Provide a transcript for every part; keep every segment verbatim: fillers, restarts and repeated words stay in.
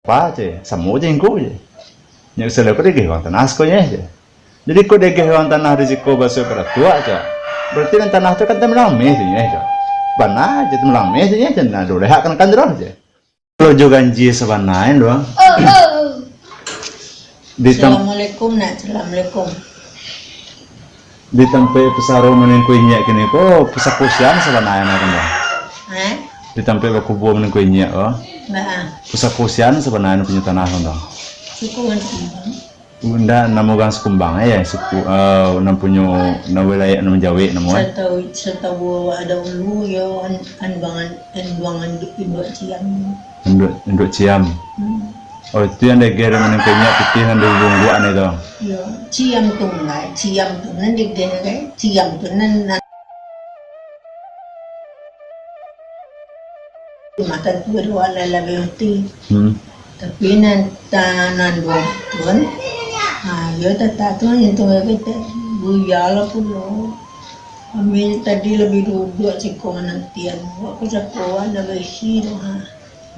Apa, ceh? Samo je ingku, ceh. Nyo usah lah, kok dageh urang tanah siko, nyeh, ceh. Jadi, kok dageh urang tanah di siko baso ka Datuak, ceh. Berarti nan tanah tu kan tamulang ameh tu, nyeh, ceh. Bana, ceh, tamulang ameh tu, nyeh, ceh. Nah, ado lehak kan, kan, ceh. Kalau jo ganjia sabananyo tu, di tam- Assalamualaikum, nak. Assalamualaikum. Di tampek pusaro maningko inyiak kini ko, pusako sia sabananyo tu, Bang? Hah? Di tampek bakubua maningko inyiak ko, Baa. Pusako sia sabananyo punyo tanah tu, Bang? Suku Kumbang. Ndak, namo urang Sikumbang, eh, suku, eh, nan punyo, nan wilayah nan manjawek namo, eh? Satau, satau awak dahulu, yo, an-, anduangan, anduangan induak, induak ciam. Induak, induak ciam. Hmm. Oh, itu yang dageh dari maningko inyiak pitih nan di ujung guak ni tu. Yo, ciam tu lah, ciam tu nan dageh, kan? Ciam tu nan, nan. Makan tu baru lah labiah mati. Hmm. Tapi nan, ta-, nan duo tu kan, ha, yo tatak tu, yang tu kata, buya lah pulo. Kami tadi labiah duduak siko manantian. Awak ka japuik, dah baisi tu, ha.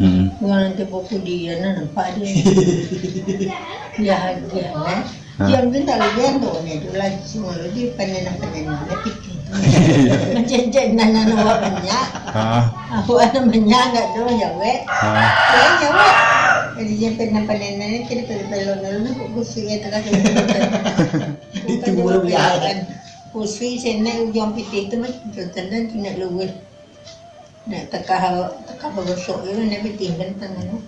Hmm. Urang nanti buku dia, nah, nampak dia. Dia hagia, eh. Ha. Dia mungkin tak lebih tu lah, cuma lebih panen-panen dia pikir tu. Macam-macam nan awak banyak. Ha. Awak anak banyak, ndak ado jawek. Ha. Dia jawek. Jadi, dia panen-panen ni, kira-kira belum, lalu kok kursi dia tengah tu. Itu bukan baru jawek biar. Kan. Kursi senek ujung pitih tu, mah, tu tendang tu nak luweh. Nak takah, takah bagosok je lah, nak pitih kan tangan tu.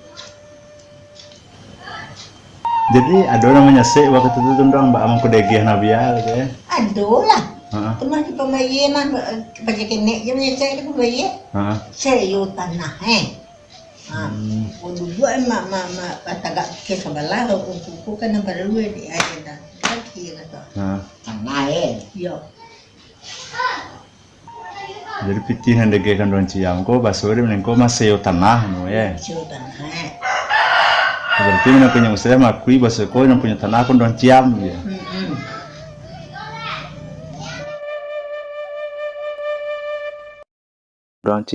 Jadi, ado urang manyasek wakatu tu, Tundang, baa mangko dageh nah biar, gitu, ya? Ado lah. Ha. Tu mah di pambayie mah, ba-, pajak kenek je manyasek di pambayie. Ha. Sayo tanah, eh. Ha. Hmm. Ko duduak, eh, mak, mak, mak, batagak ke sabalah, ko kuku kan nan paralu, eh, di aja dah. Kaki, kata. Ha. Tanah, eh. Yo. Jadi, pitih nan dageh kan urang ciam ko, baso dia maningko mah sayo tanah, no, ye. Sayo tanah, eh. Berarti nan punyo usaha mangakui baso ko nan punyo tanah ko urang ciam, ye. Mm-mm. Urang